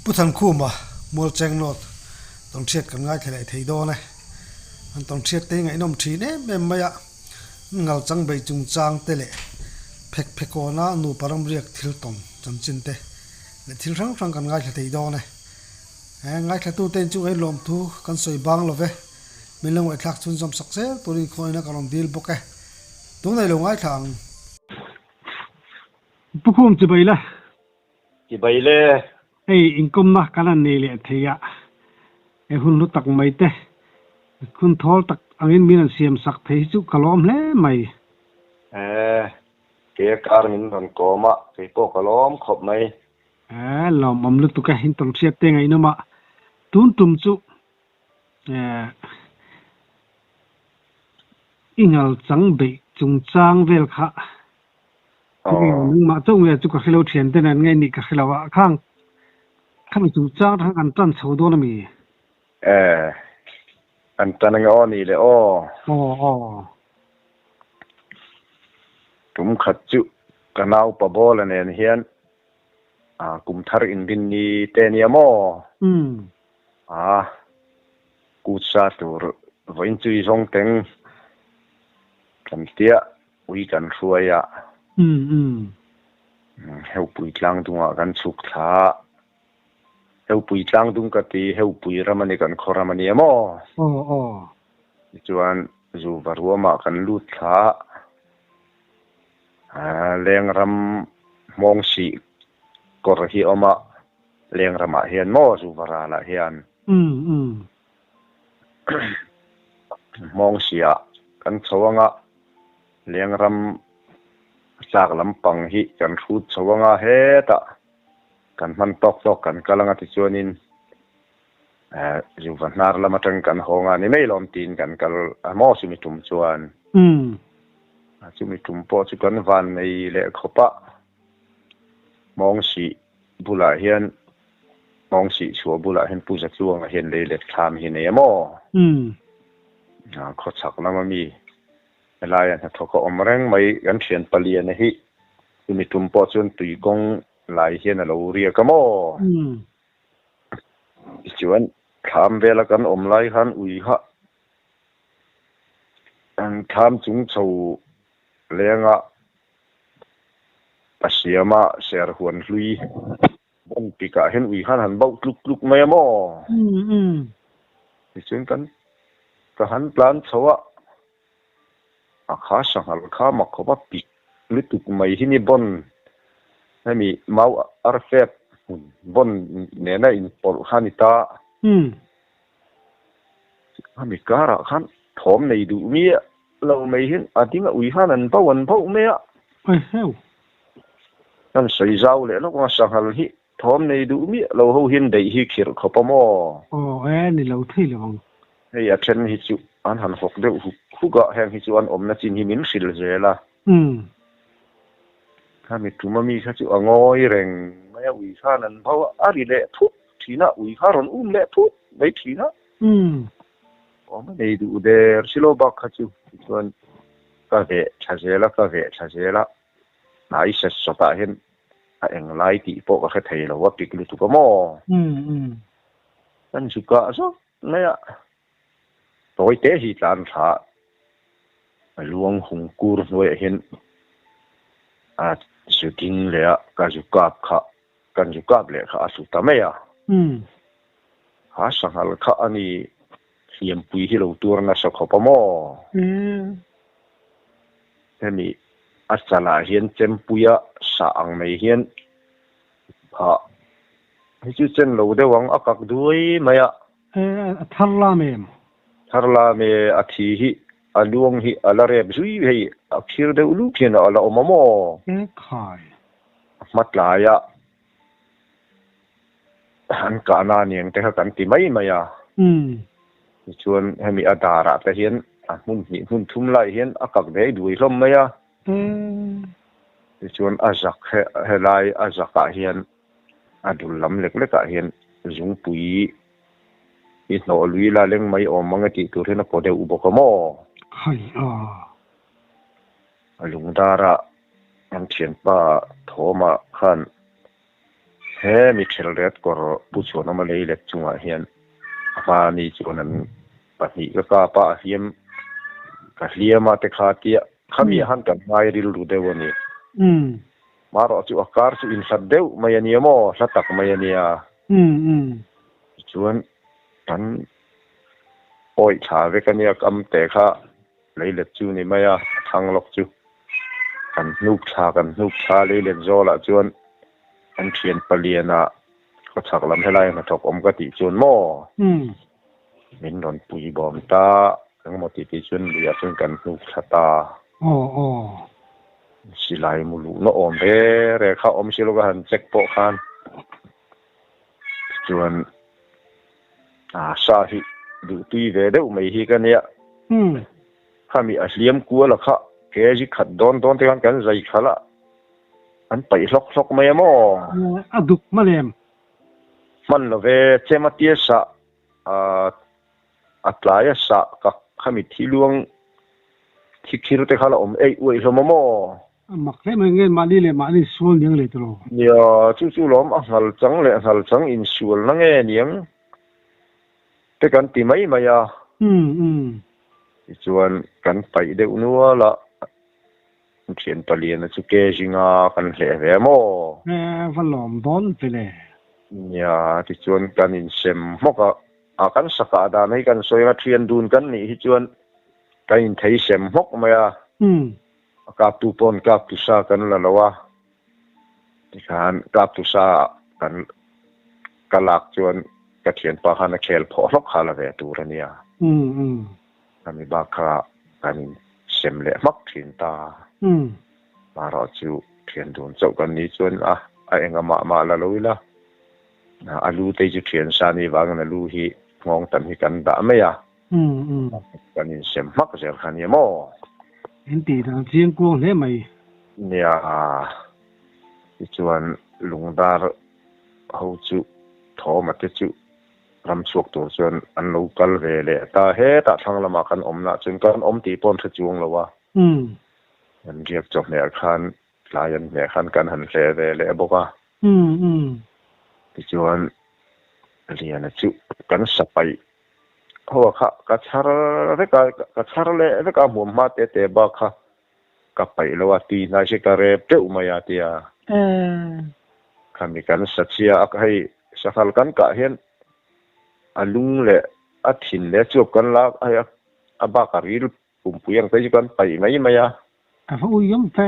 Pu Thankhuma, Mualcheng North, tawnhriat kan ngaithla leh thei dawn e. An tawnhriat te hi ngaihnawm thin em em mai a, ngal chang bei chungchang te leh phek phekawna nupa ramriak thil tawng chanchin te leh thil hrang hrang kan ngaithla thei dawn e. He ngaithlatute in chu ngaih lawmthu kan sawi bang lo ve. Min lo ngaihthlak chhunzawm sak zel turin khawina ka rawn dil bawk e. Tunah i lo ngaithla ang. Pu Khum chibai la. Chibai le. Hei inkawmna kan han nei leh thei a, he hun hlu tak mai te, hun thawl tak angin min han siam sak thei hi chu ka lawm hle mai. E, ke kar min rawn kawm a, kei pawh ka lawm khawp mai. E, lawmawm lutuk e, intawng hriat te ngaihnawm a, tun tum chu e, i ngal chang beih chungchang vel kha Nangmah chauh nge chu ka hrelo thian te nen nge nih ka hrelo a khang khami chungchang atang kan tan chho dawn ami? E an tan ange aw nih le aw. Aw aw. Tum khat chu ka naupa bawla nen hian a kum thar inrin ni te nia maw? Umm. A kut sa tur vawiin chu i zawng teng kan tia Ui kan hruai a. Heupui tlang dungah kan chhuk thla a. Heupui tlang dung ka ti, Heupui ram a ni, kan khaw ram a ni em aw? Aw aw. Tichuan Zuva ruamah kan lut thla a. Leng ram hmawng sih kawr hi a awm a, leng ramah hian maw Zuva ralah hian. Hmawng sihah kan chho anga Lengram tlak lampang hi kan hrut chho anga hetah kan hman tawk tawk kan kal anga tichuanin Zuva hnar lam atang kan hawng a ni mai lawm tiin kan kal a maw chumi tum chuan. Chumi tum pawh chu kan van nei leh khawp a, Hmawng sih bulah hian Hmawng sih chhuah bulah hian Pu Zatluanga hian lei let thlam hi nei a maw? Khawchhak lama mi helaia hnathawk a awm reng mai kan thian paliana hi chumi tum pawh chuan tui kawng lai hian a lo riak a maw? Tichuan thlam vela kan awm lai khan ui kha an thlam chung chho lenga a siam a serhuan hlui Bawng tikah hian ui khan han bauh tluk tluk mai a maw? Tichuan kan ka han tlan chho a, a kha sanghal kha mak khawp a pik lutuk mai hi ni bawn hemi mau arfep hmun bawn nena inpawlh kha a ni ta. Hemi karah khan thawm nei duh miah lo mai hian a ding a ui khan an bauh an bauh mai a. Aiheu. Kan sawi zau leh lawk ang a sanghal hi thawm nei duh miah lo ho hian daih hi khirh khawp a maw? Aw e, ni lo thei lo ang. Hei a then hi chu an han hawk deuh huk huk a, heng hi chu an awmna chin hi min hrilh zel a. Khami tum a mi kha chu a ngawi reng mai a, ui khan an bauh a, a ri leh phut thin a, ui kha rawn um leh phut mai thin a. Awm a nei duh der silo bak kha chu tichuan ka veh tha zel a, ka veh tha zel a, hnai set sawtah hian a eng lai tih pawh ka hre thei lo a pik lutuk a maw? Kan zu kah zawk mai a, tawi te hi tlan tha a luang hung kur hnuaiah hian a zu ding leh a, ka zu kap kha kan zu kap leh kha a hlu ta mai a. Ha sanghal kha a ni hliampui hi lo tuar nasa khawp a maw? Hemi a chalah hian chempuia sah ang mai hian ha hi chu chen lo deuh ang a kak duai mai a. A thar lam em? Thar lam e, a thi hi a luang hi a la rep zui hei a khir deuh lut hian a la awm a maw? E khai. A hma tlaia An kahna a niang te kha kan ti mai mai a. Tichuan hemi a darah te hian a hmun hnih hmun thum lai hian a kak dei duai hlawm mai a. Tichuan a zak helai a zakah hian a dul lam lek lekah hian zungpui i hnawh lui la leng mai awm ang e tih tur hian a paw deuh bawk a maw? Hai a. A lungdarah an thianpa Thawma khan. He mi thelret kawr pu chhuanawma lei let chungah hian a hmani chuan an pahnih ka kap a, a hliam ka hliam a te kha tia khami ah khan kan ngai rilru deuh a ni. Marawh chu a kar chu inhlat deuh mai a nia maw, hla tak mai a nia. Tichuan kan awih thla vek a nia kam te kha leilet chu ni mai a, a thlang lawk chu kan hnuk thla kan hnuk thla leilet zawlah chuan an thian paliana khawchhak lam helai hnathawk awm ka tih chuan maw min rawn pui bawm ta engemaw tih tih chuan luiah chuan kan hnuk thla ta. Silai mu luhna awm ve re kha awm si lo ka han check pawh khan Chuan a sa hi duh tui ve deuh mai hi ka nia. Khami a hliam kual a kha kg khat dawn dawn te khan kan zai khalh a, an paih hlawk hlawk mai a maw? A duk hman em? Hman lo ve, chem a tia sah a tlai a sah kak khami thi luang thi khir te kha la awm eih uaih hlawm a maw? A mak hle mai nge mahni leh mahni sual niang leh tawh lo. Nia, chu chu lawm a nghal chang leh nghal chang insualna nge niang te kan ti mai mai a. Tichuan kan paih deuh nual a, thian paliana chu ke zinga kan hleh ve maw? E, va lawm dawn ve le. Nia, tichuan kan insem hmawk a, a kan sakah dan hi kan sawi anga thian dun kan nih hi chuan kan inthei sem hmawk mai a. A kaptu pawn kaptu sa kan la lo a, tikhan kaptu sa kan ka lak chuan ka thianpa khan a khel phawh hlawk kha la ve tur a nia. Khami bak kha kan insem leh hmak thin ta. Marawh chu thian dun chauh kan nih chuan a a enga mah mah la lo ila, a lu te chu thian sa nih vangin a lu hi nghawng tam hi kan dah mai a. Kan insem hmak zel kha nia maw? In tih dan chiang kuang hle mai. Nia, tichuan lungdar ho chu Thawma te chu ram chhuak tur chuan an lo kal ve leh ta. Hetah thlang lamah kan awm nah chuan kan awm tih pawh an hre chuang lo a. An riak chawhmeh khan tlai an hmeh khan kan han hle ve leh bawk a. Tichuan Liana chu kan sapaih Ho a kha ka chhar vek a, ka chhar leh vek a hmuam hma te te bak kha ka paih lo a, tui hnai hi ka rep teuh mai a tia. Khami kan sa chhia a, hei sanghal kan kah hian a lung leh a thin leh a chuap kan la hei a bak a ril Pumpui ang te chu kan paih mai mai a. A va ui awm fe.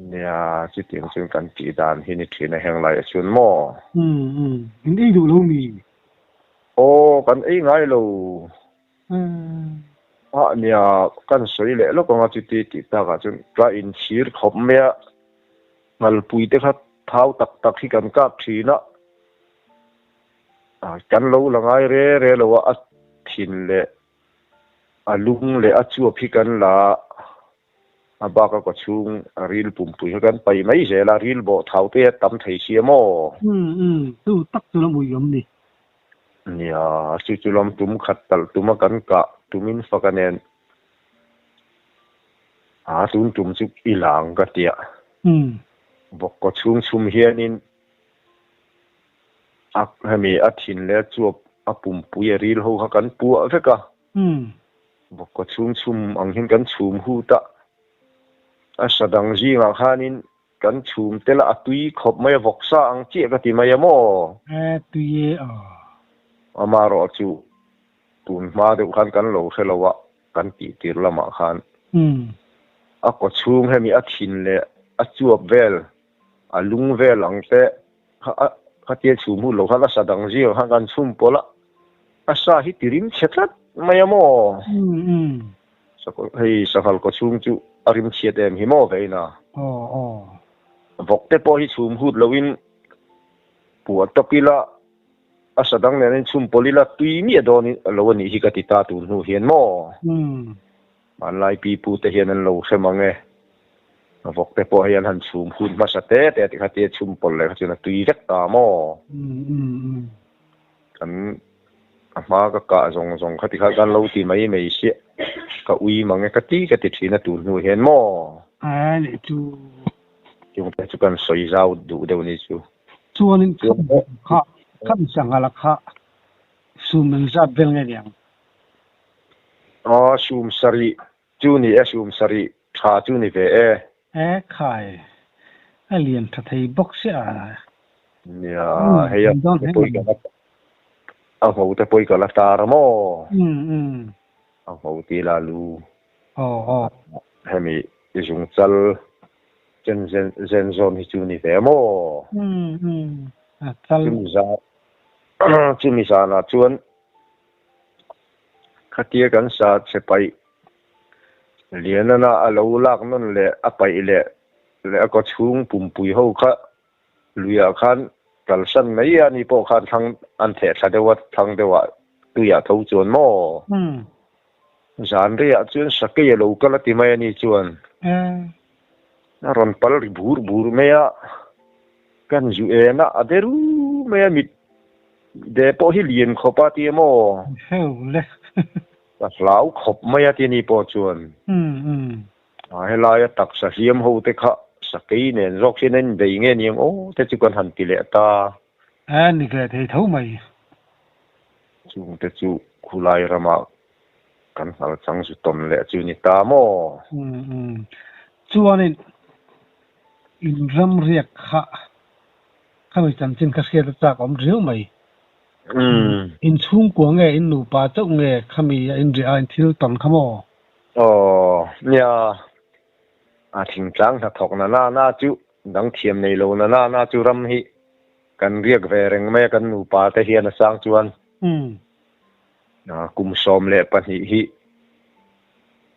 Nia, chutiang chuan kan tih dan hi ni thin a heng lai ah chuan maw? Umm umm, in ei duh lo mi? Aw, kan ei ngai lo. Ah nia, kan sawi leh lawk ang a chuti tih tak ah chuan ka inchhir khawp mai a, ngalpui te kha thau tak tak hi kan kap thin a, kan lo la ngai re re lo a, a thin leh A lung leh a chuap hi kan la a, a bak a kawchhung a ril pumpui kha kan paih mai zel a, ril bawh thau te a tam thei sia maw? Umm umm, chu tak chu lam ui awm ni. Nia, chu chu lam tum khat talh tum a kan kah tumin faka nen a tun tum chu i lang ka tia. Umm. Vawk kawchhung chhum hianin A hemi a thin leh a chuap a pumpui a ril ho kha kan puah vek a. Vawkkaw chhung chhum ang hian kan chhum hut a. A sa dang zingah khanin kan chhum tel a, a tui khawp mai a, vawksa ang chiah ka ti mai a maw? E tui e aw. Amaherawh chu tun hma deuh khan kan lo hre lo a, kan tih tir lamah khan a kaw chhung hemi a thin leh a chuap vel a lung vel ang te kha a khatia chhum hun lo khan a sa dang zing khan kan chhum pawlh a, a sa hi ti rim chhe tlat mai a maw? Hei sanghal kaw chhung chu a rim chhiat em hi maw vein a? Vawk te pawh hi chhum hut loin puah tawk ila a sa dang nen in chhum pawlh ila tui miah dawn lo a nih hi ka ti ta tun hnu hian maw? Hmanlai pi pu te hian an lo hre mang e. Vawk te pawh hei an han chhum hun hmasa te te a ti kha tia chhum pawlh leh kha chuan a tui vek ta maw? Kan a hma ka kah zawng zawng kha ti kha kan lo ti mai mai siah ka ui mang e ka ti ka ti thin a tun hnu hian maw? Ae leh chu. Chung te chu kan sawi zau duh deuh ni chu. Chuanin kha khami sanghala kha sum engzat vel nge niang? Aw sum sarih chu ni e, sum sarih tha chu ni ve e. E khai, a lian tha thei bawk sia a. Nia, hei a te pawh i ka la a ngho te pawh i ka la tar a maw? A ngho ti la lu. Aw aw. Hemi i zungchal chen zen zen zawn hi chu ni ve maw? Umm umm a chal. Chumi zan chumi zanah chuan khatia kan sa chhe paih Lianana a lo lak nawn leh a paih leh leh a kawchhung pumpui ho kha luiah khan kalsan mai a ni pawh khan thlang an theh thla deuh a thlang deuhah tuiah tho chuan maw? Zan reiah chuan sakei a lo kal a ti mai a ni chuan a rawn pal ri bur bur mai a, kan zu en a, a deru mai a mit de pawh hi lian khawp a ti a maw? Ka hlau khawp mai a ti a ni pawh chuan. A helaia taksa hliam ho te kha sakei nen zawk hian a inbei nge niang aw te chu kan han ti leh ta. A ni ve thei tho mai. Chung te chu khulai ramah kan hngal chang zu tawn leh chu ni ta maw? Umm chuanin in ram riak kha khami chanchin kha hriat a chak awm riau mai. In chhungkua nge in nupa chauh nge khami a inriah a in thil tawn kha maw? Aw, nia, a thingtlang hnathawk na na na chu dang thiam nei lo na na na chu ram hi kan riak ve reng mai a kan nupa te hian a sang chuan kum 12 hi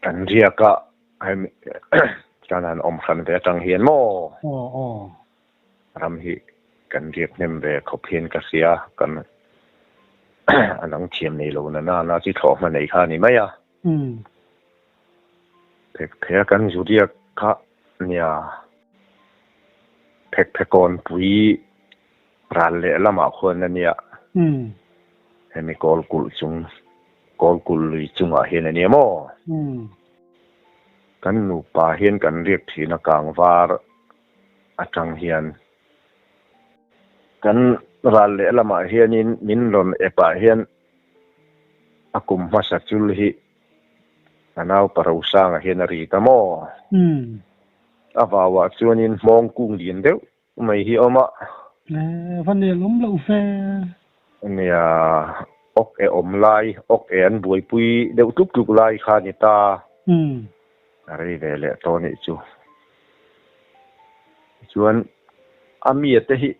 kan riak a hemi kan han awm hran ve atang hian maw ram hi kan riak hnem ve khawp hian ka hria kan a dang thiam nei lo na na na chu thlawh hma nei kha a ni mai a. Phek phek kan zu riak kha nia phek phekawn pui ral leh lamah khuan a nia hemi kawl kulh chung kawl kulh lui chungah hian a nia maw kan nupa hian kan riak thin a kang var atang hian kan ral leh lamah hianin min rawn epah hian A kum hmasa chul hi a nau pa Rosanga hian a ri ta maw? A vauah chuanin hmawng kung lian deuh mai hi a awm a. Le, va nel awm loh ve. Nia, awk e awm lai, awk e an buaipui deuh tluk tluk lai kha a ni ta. A rei ve leh tawh nih chu. Tichuan, a mia te hi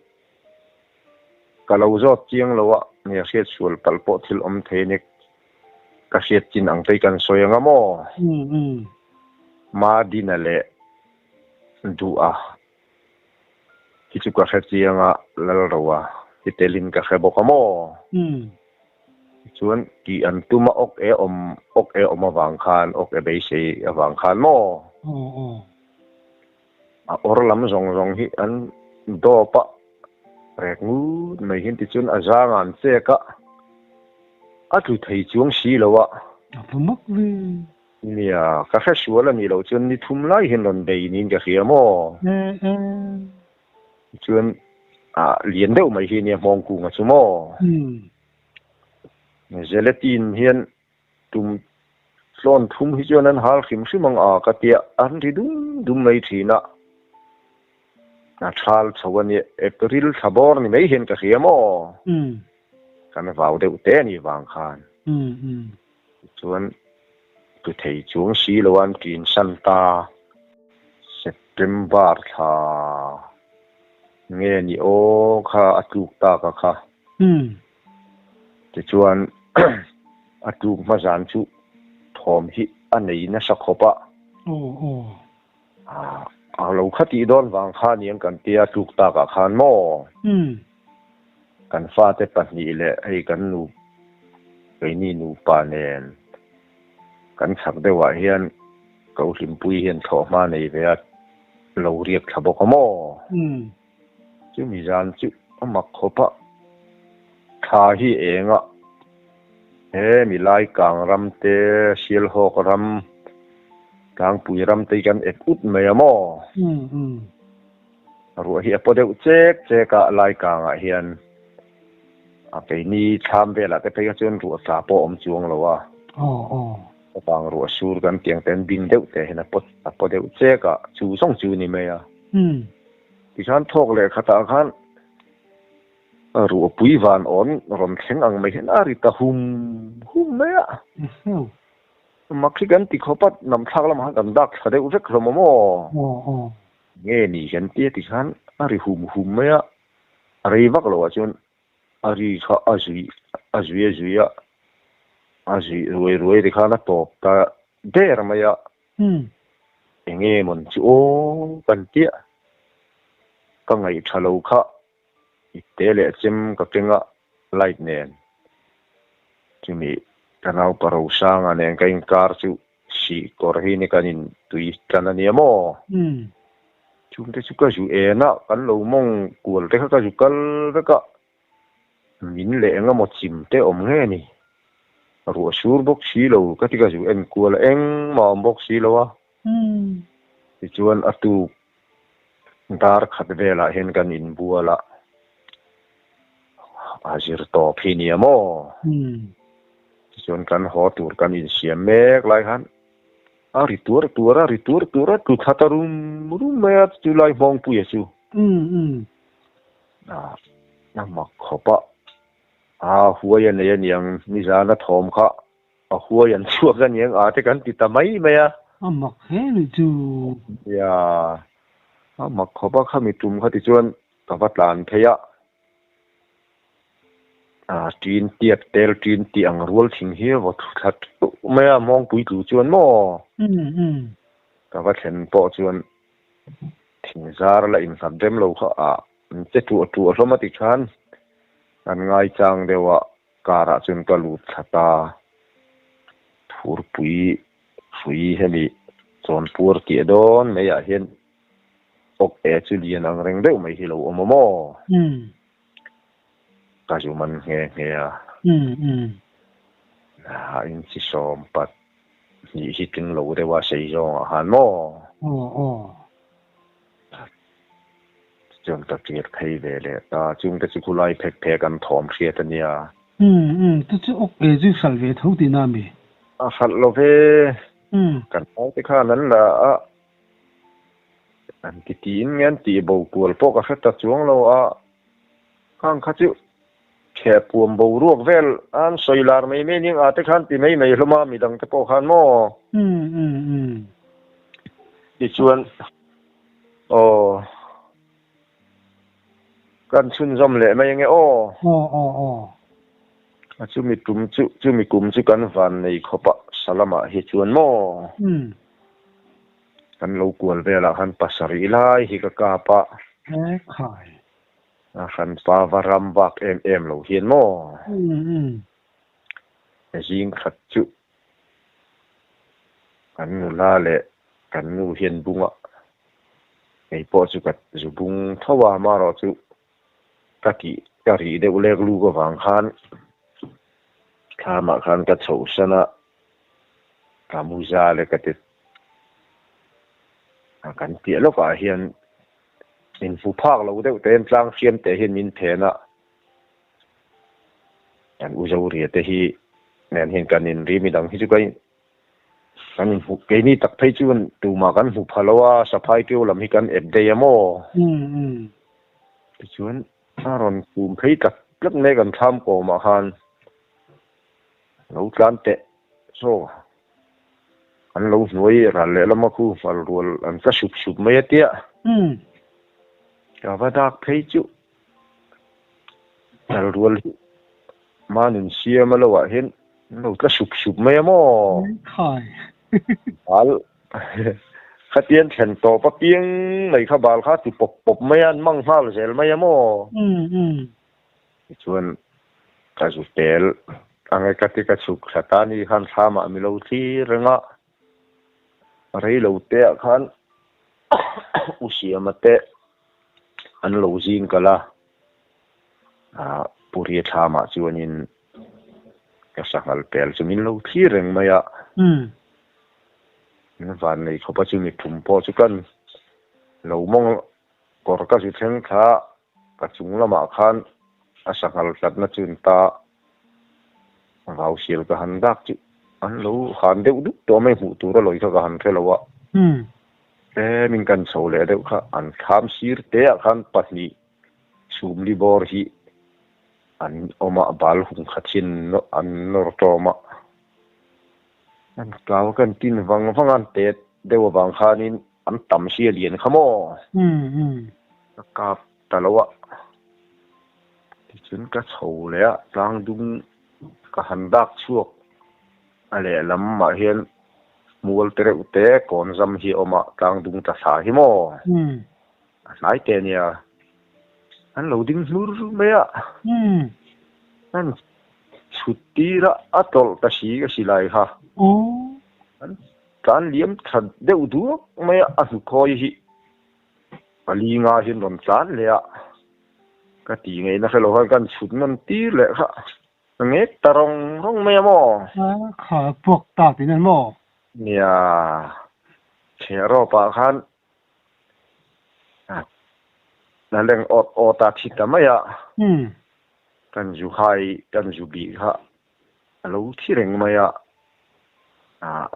Ka lo zawt chiang lo a, nia hriat sual palh pawh thil awm thei a ni. Ka hriat chin ang te hi kan sawi anga maw? Madina leh Duha hi chu ka hre chiang a, Lalroa hi telin ka hre bawk a maw? Tichuan tih an tum a, awk e awm, awk e awm avang khan, awk e beisei avang khan maw? A awr lam zawng zawng hi an dawp a, rek ngut mai hian tichuan a zang an chek a, a tlu thei chuang si lo a. A va mak ve. Nia, ka hre sual a nih loh chuan ni thum lai hian rawn bei niin ka hria maw? E e. Tichuan a lian deuh mai hi nia hmawng kunga chu maw? Gelatin hian Tum tlawn thum hi chuan an hal hrim hrim ang a ka tia an ri dum dum mai thin a, a thal chho a nia April thla bawr ni mai hian ka hria maw? Kan vau deuh te a nih vang khan. Tichuan tu thei chuang si lo an ṭin san ta September thla nge ni aw kha a tluk tak a kha. Tichuan, a tluk hma zan chu thawm hi a nei nasa khawp a. A lo kha tih dawn vang kha aniang kan tia tluk takah khan maw? Kan fate pahnih leh hei kan nu, keini nupa nen kan chhak deuhah hian Kohlimpui hian thlawhhma nei ve a lo riak thla bawk a maw? Chumi zan chu a mak khawp a, thla hi eng a, he mi lai kang ram te, Sialhawk ram, Tlangpui ram te hi kan ep ut mai a maw? Ruah hi a paw deuh chek chek a, lai kangah hian a keini thlam velah te phei kha chuan ruah tla pawh a awm chuang lo a. Chuvang ruah sur kan tiang te an bing deuh teh hian a paw a paw deuh chek a, chu zawng chu ni mai a. Tikhan thawk leh khatah khan ruah pui van awn rawn thleng ang mai hian a ri ta hum hum mai a. Mak hi kan ti khawp a, nam thlak lamah khan kan dak thla deuh vek hlawm a maw? Nge ni hian tia ti khan a ri hum hum mai a, a rei vak loh ah chuan a ri kha a zui a zui a zui a, a zui ruai ruai ti khan a tawp ta der mai a. Enge mawn chu aw kan tia ka ngaih tha lo kha ipte leh chem ka keng a light nen chumi ka naupa Rosanga nen ka inkar chu Sih kawr hi ni kan in tui tlan a nia maw? Chungte chu ka zu en a, kan lo mawng kual te kha ka zu kal vek a, min leh eng emaw chim te awm nge ni? Ruah sur bawk si lo ka ti ka zu en kual a, engmah awm bawk si lo a. Tichuan a tuk dar khat velah hian kan inbual a, a zir tawp hi nia maw? Tichuan kan haw tur kan insiam mek lai khan a ri tuar tuar a, ri tuar tuar a, tlu thla ta rum rum mai a, chu lai hmawngpuia chu. A mak khawp a, a huai a nei aniang nizan a thawm kha a huai an chhuak aniang a te kan ti ta mai mai a. A mak hle ni chu. Nia, a mak khawp a, khami tum kha tichuan ka va tlan phei a. A tin tiat tel tin tih ang rual thing hi a vaw thu thla teuh mai a, mawngpui tlu chuan maw? Ka va thlen pawh chuan thing zar la innghat rem lo kha a an che tuah tuah hlawm a ti khan an ngaichang deuh a, car ah chuan ka lut thla ta. Phurpui hrui hemi chawnpuar tih dawn mai ah hian awk e chu lian ang reng deuh mai hi lo awm a maw? Ka zu man nghe nghe a. A inchi sawm pat hnih hi tling lo deuh a sei zawngah khan maw? Chuan ka kir phei ve leh ta. Chungte chu khulai phek phek an thawm hriat a nia. Chu chu awk e chu hralh ve tho tihna a mi? A hralh lo ve. Kan naute khan an la a. An ti tiin nge an tih bo kual pawh ka hre ta chuang lo a, khang kha chu kheh puam boruak vel an sawi lar mai mai ning a te khan ti mai mai hlawm a midang te pawh khan maw? Tichuan aw kan chhunzawm leh mai ange aw. A chumi tum chu chumi kum chu kan van nei khawp a Salama hi chuan maw? Kan lo kual velah khan pasarih lai hi ka kap a. He khai. A hranpa va ram vak em em lo hian maw? Zing khat chu kan nula leh kan nu hian bunga kei pawh chu ka zu bung tho a, amaherawh chu ka tih ka rih deuh lek luk avang khan thlamah khan ka chhohsan a. Ka muza leh ka ti kan piah lawkah hian min hmu phak lo deuh te hian tlang hriam te hian min phen a, kan u Zoria te hi nen hian kan inri midang hi chu ka kan inhmu keini tak phei chuan tumah kan hmu pha lo a, saphai keu lam hi kan ep daih a maw? Tichuan a rawn kum phei tlat tlat mai kan thlam kawmah khan. Lo tlan teh saw an lo hnuai ral leh lama khu hmal rual an tla sup sup mai a tia. Ka va dak phei chu hmal rual hi manun siam a lo ah hian an lo tla sup sup mai a maw? Bal khatian thlen tawp a piang mai kha bal kha ti pawp pawp mai a an mang nghal zel mai a maw? Tichuan ka zu tel ang e ka ti ka chhuk thla ta ni khan thlamah mi lo thlir reng a, rei lo te ah khan u Siama te an lo zing kal a, ah Puri thlamah chuanin ka sanghal pel chu min lo thlir reng mai a, min van nei khawp a chu miphum pawh chu kan lo mawng. Kawr ka zu thleng thla a, ka chung lamah khan a sanghal tlatna chu an ta vau sial ka han dak chu an lo han deuh dup tawh mai hmuh tur a lawi kha ka han hre lo a. Tlemin kan chho leh deuh kha an thlam sir te ah khan pahnih chhumli bawr hi an awm a, bal hung khat hian an nawr tawm a. An kau kan tin vang vang a, an tet deuh avang khanin an tam si a lian kha maw? Ka kap ta lo a, tichuan ka chho leh a, tlang dung ka han dak chhuak a lehlam ah hian mual te reuh te kawn zam hi a awm a, tlang dung tla thla hi maw? A hnai te a nia, an lo ding hlur mai a, an chhut tir a, a tawlh ta si ka si lai kha. An tlan liam tha deuh duak mai a, a hnukhawi hi pali nga hian rawn tlan leh a, ka tih ngaihna hre lo khan kan chhut nawn tir leh kha, ka ngek ta rawng rawng mai a maw? Kha puak ta tih nen maw? Nia, chhehrawpah khan A leng awt awt a thi ta mai a, kan zu hai kan zu bih kha a lo thi reng mai a,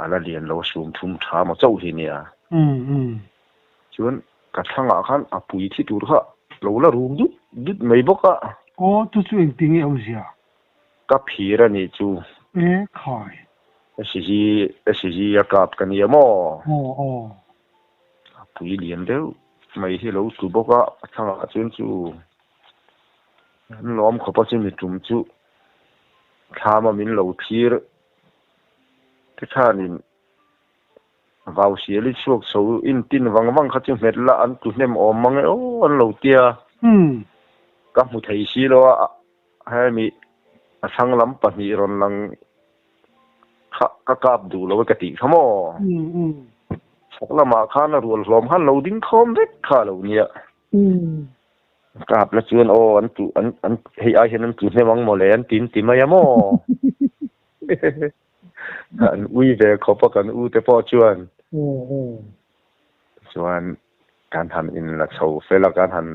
a la lian lo sum thum tha maw chauh hi nia. Chuan ka thlangah khan a pui thi tur kha lo la rum dut dut mai bawk a. Aw chu chu engti nge awmzia? Ka phir a nih chu. E khai. SG SG a kap ka nia maw? Aw aw. A pui lian deuh mai hi a lo tlu bawk a, a thlangah chuan chu an lawm khawp a chumi tum chu thlama min lo thlir te khanin vau siali chhuak chho in tin vang vang kha chu hmet la an tlu hnem awm mang e aw an lo tia ka hmu thei si lo a hemi a thlang lam pahnih rawn lang Kha ka kap duh lo e ka tih kha maw? Chhak lamah khan a rual hlawm khan lo ding khawm vek kha a lo nia. Kap la chuan aw an tlu an an hei ai hian an tlu hnem ang mawle an ti an ti mai a maw? An ui ve khawp a kan u te pawh chuan. Chuan kan han inla chho fel a kan han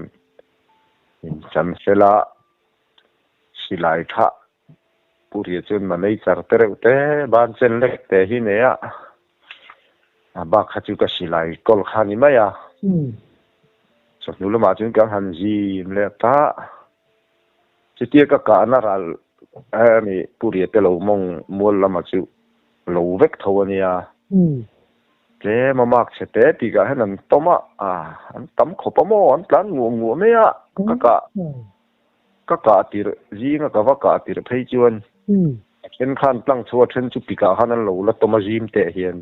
inchan fel a silai thah Pu Ria chuan manei char te reuh te, ban chen lek te hi nei a, a bak kha chu ka silai kawl kha a ni mai a. Chawhnu lamah chuan kan han zim leh ta. Chutia ka kahna ral hemi Pu Ria te lo mawng mual lama chu lo vek tho a nia. Tlem a mark chhe te tih kah hian an tawm a, an tam khawp a maw, an tlan nguah nguah mai a, ka kah. Ka kah tirh zinga ka va kah tirh phei chuan a then khan tlang chho a then chu pikah khan an lo la tawm a zim teh hian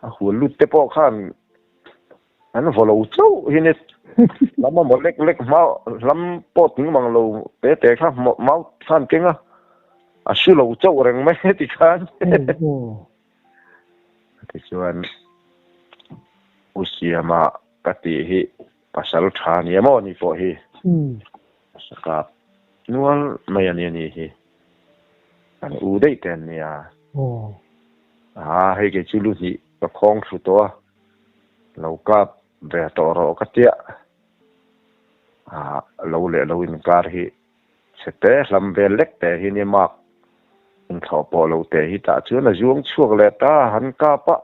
a hual lut te pawh khan an vaw lo chauh hi ni lam a maw lek lek hma hlam pawh tling mang lo te te kha mau khan keng a a su lo chauh reng mai heti khan tichuan U Siama ka tih hi Pasal tha nia maw ni pawh hi sakap nual mai a nia ni hi kan u daih te an nia a hei kei chu lu hnih ka khawng thlu tawh a lo kap ve tawh rawh ka tia a lo leh lo inkar hi chhe te hlam vel lek te hi nia mark inthlawh pawh lo te hi tah chuan a zuang chhuak leh ta han kap a.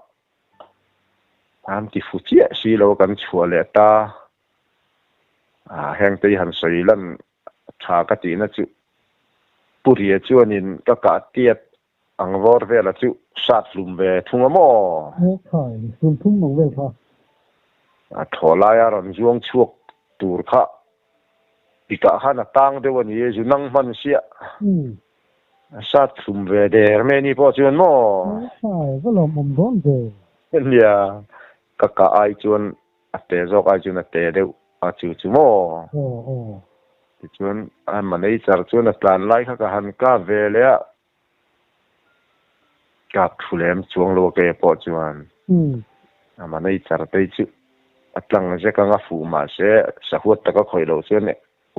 An ti fu chiah si lo kan chhuah leh ta. Ah heng te hi han sawi lan tha ka tihna chu Pu Ria chuanin ka kah tiat ang vawr vela chu sat hlum ve thung a maw? He khai hlum thum ang vel kha. A thaw laia rawn zuang chhuak tur kha tikah khan a tang deuh a ni e, zu nang hman siah. A sat thlum ve der mai ani pawh chuan maw? Khai, va lawm awm dawn ve. Nia, ka kah ai chuan a te zawk ai chuan a te deuh a chu chu maw? Aw aw. Tichuan a manager chuan a tlan lai kha ka han kap ve leh a, kap thu lem chuang lo a ke pawh chuan a manager te chu a tlang zek anga fuh mahse sahuat taka khawih loh chuan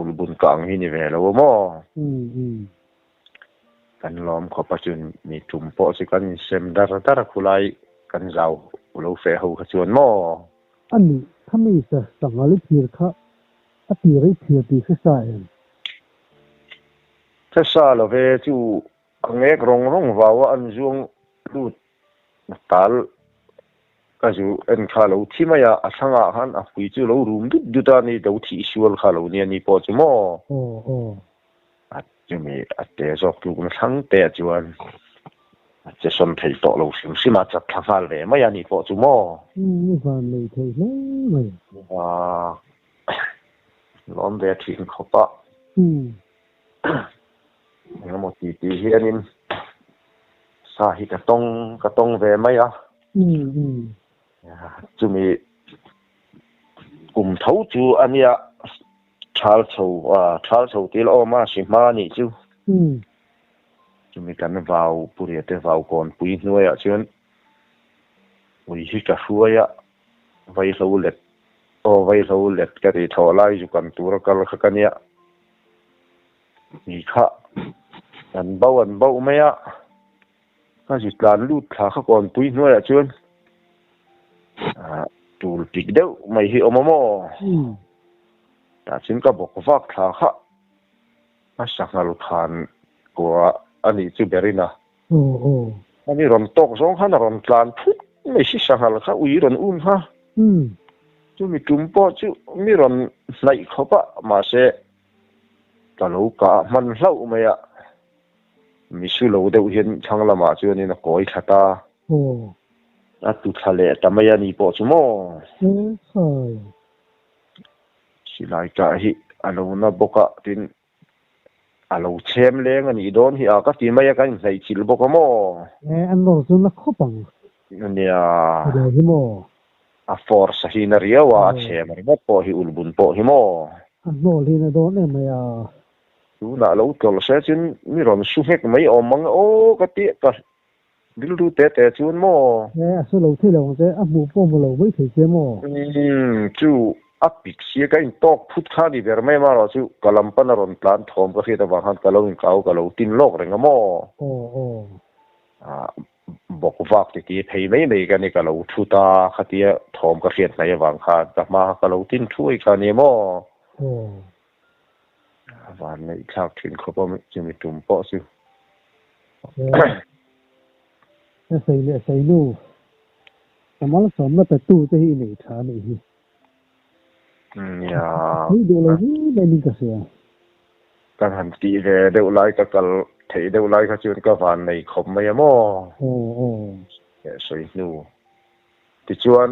Ulbun ka ang hi ni ve lo a maw? Kan lawm khawp a chuan mi tum pawh chu kan insem dar dar a khulai kan zau lo feh ho kha chuan maw? A nih, khami sa sanghal i phir kha a tir i phir tih hre sa em? Hre sa lo ve, chu a ngek rawng rawng vau a an zuang lut tal ka zu en kha lo thi mai a, a thlangah khan a hui chu lo rum dut dut a ni, lo thih sual kha lo nia ni pawh chu maw? Aw aw. A chumi a te zawk tlukna thlang te ah chuan a che sawn thei tawh lo hrim hrim a, chat thla nghal ve mai a ni pawh chu maw? Umm i van nei thei hle mai. A lawm ve thin khawp a. Umm. Engemaw ti ti hianin sa hi ka tawng ka tawng ve mai a. Chumi kum tho chu a nia thal chho thal chho til awm a si hma nih chu. Chumi kan vau Puriate vau kawnpui hnuaiah chuan ui hi ka hruai a, vaihlo let aw vaihlo let ka tih thawh lai zu kan tur a kal kha ka nia. Mi kha an bo an bo mai a, ka zi tlan lut thla kha kawnpui hnuaiah chuan tul pik deuh mai hi awm a maw? Tah chuan ka bawk vak thla kha a sanghal khan kua a nih chu berin a. Ani rawn tawk zawng khan a rawn tlan phut mai si sanghal kha ui rawn um kha. Chumi tum pawh chu mi rawn hnaih khawp a, mahse Ka lo kah hman hlauh mai a, misu lo deuh hian thlang lamah chuanin a kawi thla ta. A tu thla leh ta mai a ni pawh chu maw? Silai kah hi a lo na bawk a, tin a lo chhem leng a nih dawn hi a ka ti mai a, kan inhnaih chilh bawk a maw? An nawr chu na khawp ang. Nia. Silai hi maw? A force a hi na riau a, a chhem ringawt pawh hi ulbun pawh hi maw? A hnawl hi na dawn em mai a. Tunah lo tlawlh se chuan mi rawn su nghek mai awm ang aw ka ti ka rilru te te chuan maw? E, a su lo thei lo ang che, a hmuh pawh hmu lo mai thei che maw? Umm, chu a pik sia ka intawk phut kha ni ber mai marawh chu ka lam pan a rawn tlan thawm ka hriat avang khan ka lo inkau ka lo tin lawk reng a maw? Aw aw. Ah, Bawk vak ti ti phei mai mai ka ni ka lo thu ta khatia thawm ka hriat hnaih avang khan ka hma ka lo tin thuai kha ni maw? A van ngaihthlak thin khawp a chumi tum pawh chu. Ka sawi leh sawi nu, ka malsawmna pe tu te hi i nei tha a nih hi. Nia. Thei duh lo viau mai ning ka hria. Ka han tih ve deuh lai ka kal theih deuh lai kha chuan ka van nei khawp mai a maw? Aw aw. Leh sawi hnu. Tichuan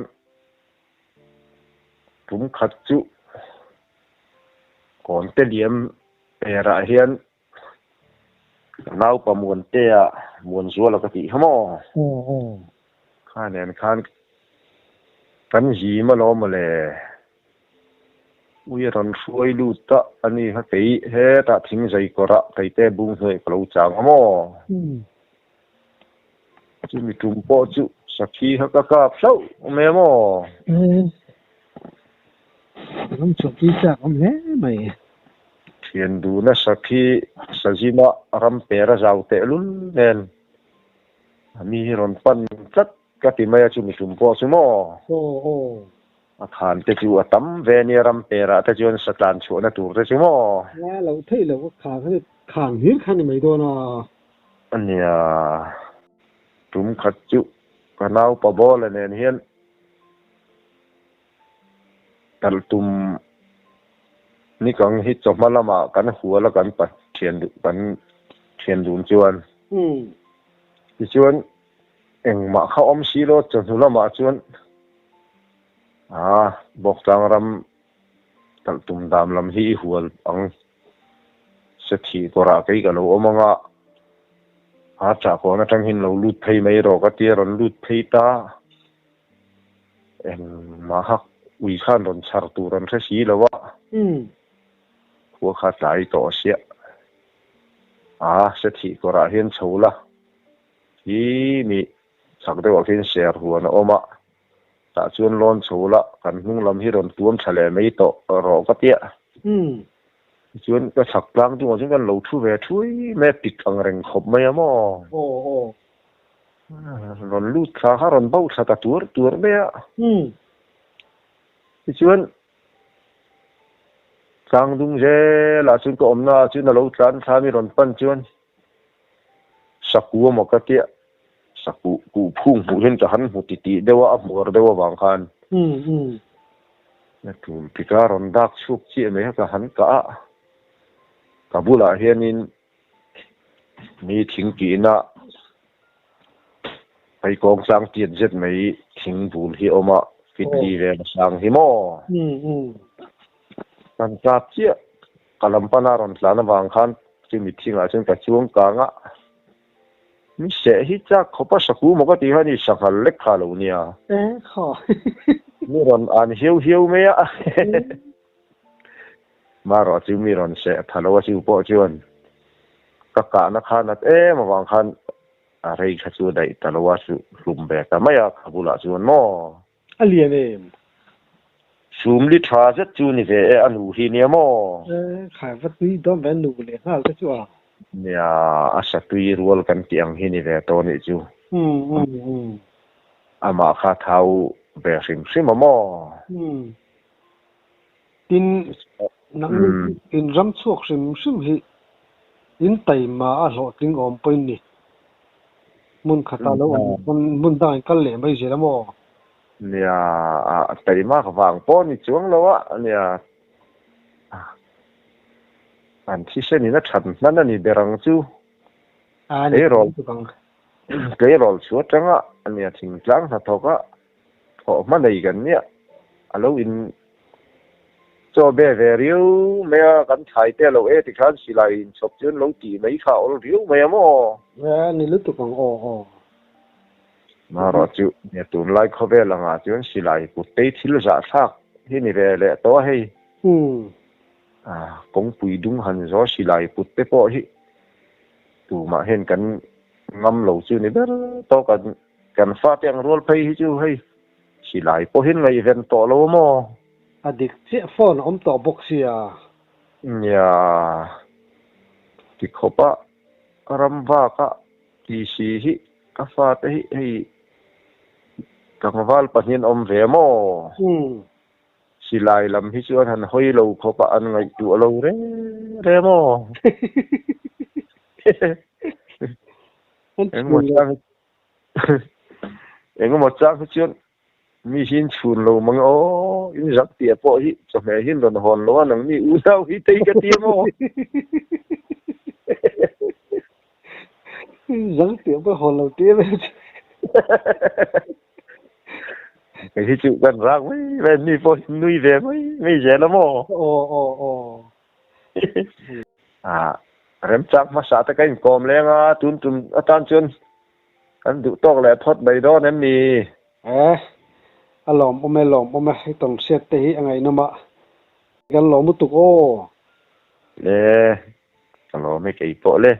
tum khat chu Kawnte liam perah hian ka naupa Muantea Muanzuala ka tih kha maw? Aw aw. Kha nen khan kan zim alawm mawle. Ui a rawn hruai lut a, ani kha kei hetah thing zai kawrah keite bung hnuai ka lo chang a maw? Chumi tum pawh chu sakhi kha ka kap hlauh mai a maw? Ram chhuahpui chak awm hle mai. Thian duhna sakhi sazima ram per a zau tehlul nen a mi hi rawn pan tlat ka ti mai a chumi tum pawh chu maw? Aw aw. A khan te chu a tam ve nia ram perah te chuan sa tlan chhuahna tur te chu maw? Nia lo theih loh ka khang kha khang hlir kha ni mai dawn a. Nia tum khat chu ka naupa bawla nen hian Talh tum nikang hi chawhma lamah kan hual a kan pa thian duh kan thian dun chuan tichuan engmah kha awm si lo chawhnu lamah chuan aa Bawktlang ram talh tum dam lam hi i hual ang se thih kawrah kei ka lo awm anga a chahkawn atang hian lo lut phei mai rawh ka tia rawn lut phei ta. Engmah kha ui khan rawn chhar tur an hre si lo a, khua kha tlai tawh a siah. A, se thih kawrah hian chho la, hi mi chak deuhah khian ser huan a awm a, tah chuan lawn chho la, kan hnung lam hi rawn tuam tha leh mai tawh rawh ka tia. Tichuan ka chhak tlang dungah chuan kan lo thu ve thui mai a, pik ang reng khawp mai a maw? Rawn lut thla kha rawn bo thla ta tuar tuar mai a. Tichuan, tlang dung zelah chuan ka awmna ah chuan a lo tlan thla mi rawn pan chuan saku a maw ka tia, saku kuh phung hmuh hian ka han hmu titih deuh a, a hmuar deuh avang khan. A tul pika rawn dak chhuak chiah mai kha ka han kah a, ka bulah hianin Mi thing tihna hei kawng tlang tiat zet mai thing bul hi a awm a, fitli vel a sang hi maw? Kan kap chiah ka lam pana rawn tlan avang khan chumi thingah chuan ka chuang kang a, mi seh hi chak khawp a saku maw ka tih kha ni sanghal lek kha a lo nia. Mi rawn an hiau hiau mai a. Marawh chu mi rawn seh tha lo a chu pawh chuan ka kahna kha nat em avang khan a rei kha chu daih ta lo a chu hlum ve ta mai a ka bulah chuan maw. A lian em? Sum li tha zet chu ni ve e a nu hi nia maw? E, khai va tui dawn ve nu leh nghal te chu a. Nia, a satui rual kan tih ang hi ni ve tawh nih chu. Amah kha thau ve hrim hrim a maw? Tin, nangni in ram chhuak hrim hrim hi in taima a hlawhtling awm pawhin ni. Hmun khatah lo awm pawn hmun dangah in kal leh mai zel a maw? Nia, a taima ka vang pawh ni chuang lo a, nia, an thisen in a that hman a ni ber ang chu. Tleirawl tleirawl chu atanga nia thingtlang hnathawk a Thawh hma nei kan nia, a lo in chaw be ve riau mai a, kan thlai te a lo e tikhan silai inchhawp chuan lo tih mai kha a awl riau mai a maw? A ni lutuk ang aw aw. Marawh chu nia tunlai khawvel angah chuan silai kut tei thil zahthlak hi ni ve leh tawh a hei. Kawngpui dung han zawh silai kut te pawh hi tumah hian kan ngam lo chu ni ber tawh kan Kan fate ang rual phei hi chu hei silai pawhin ngaihven tawh lo a maw? A dik chiah phone a awm tawh bawk sia. Nia, ti khawp a ram vak a TC hi ka fate hi hei tlangval pahnihin awm ve a maw? Silai lam hi chuan han hawi lo khawp a an ngaihtuah lo reng reng maw? Engemaw chang engemaw chang hi chuan mi hi in chhun lo mang aw in zak tih pawh hi chawhmeh hi in rawn hawn lo a nangni unau hi tei ka ti a maw? In zak tih pawh hawn lo tih em em chu. Kei hi chu kan rak mai mai mi pawh hi nui ve mai mai zel a maw? Aw aw aw. Ah remchang hmasa te ka inkawm leng a tun tum atan chuan kan duh tawk leh phawt mai dawn em ni? Eh a lawmawm e lawmawm e hei tawng hriat te hi a ngaihnawm a kan lawm lutuk aw. Le ka lawm e kei pawh le.